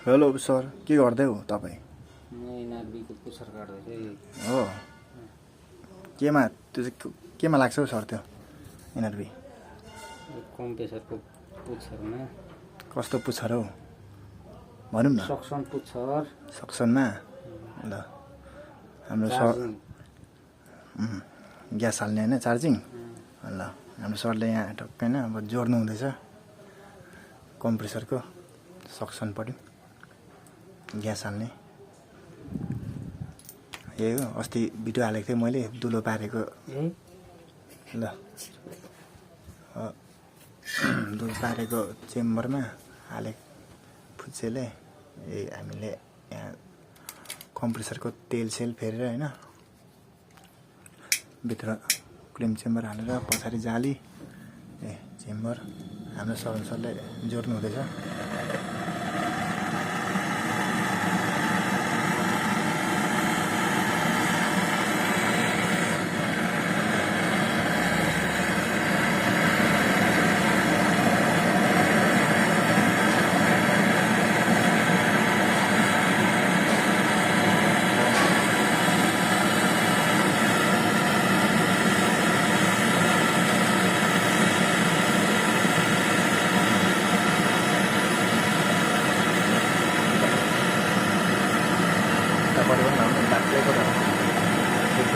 Hello sir, के गर्दै हो तपाईँ? एनआरबीको पुच्छर काट्दै हो केमा त्यो चाहिँ केमा लाग्छ हौ सर त्यो एनआरबी? कम्प्रेसरको पुच्छरमा। कस्तो पुच्छर हौ भनौँ न। सक्सन पुच्छर सक्सनमा ल हाम्रो सर ग्यास हाल्ने होइन चार्जिङ। ल हाम्रो सरले यहाँ टक्कै होइन अब जोड्नु हुँदैछ कम्प्रेसरको सक्सनपट्टि ग्यास हाल्ने। यही हो, अस्ति भिडियो हालेको थिएँ मैले दुलो पारेको। ल दुलो पारेको चेम्बरमा हालेको फुच्चेले हामीले यहाँ कम्प्रेसरको तेल सेल फेरेर होइन भित्र क्लिम चेम्बर हालेर पछाडि जाली चेम्बर हाम्रो सरले जोड्नु हुँदैछ।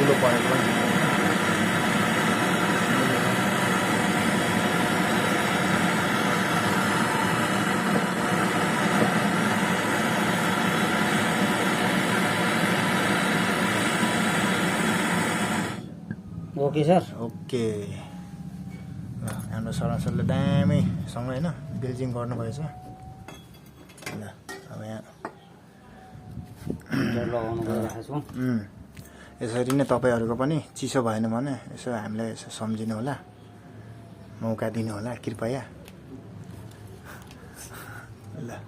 ठुलो परेको ओके सर। ओके हाम्रो सरले दामीसँग होइन बिल्डिङ गर्नुभएछ। ल अब यहाँ लगाउनु गइरहेको छु। यसरी नै तपाईँहरूको पनि चिसो भएन भने यसो हामीलाई यसो सम्झिनु होला, मौका दिनु होला कृपया। ल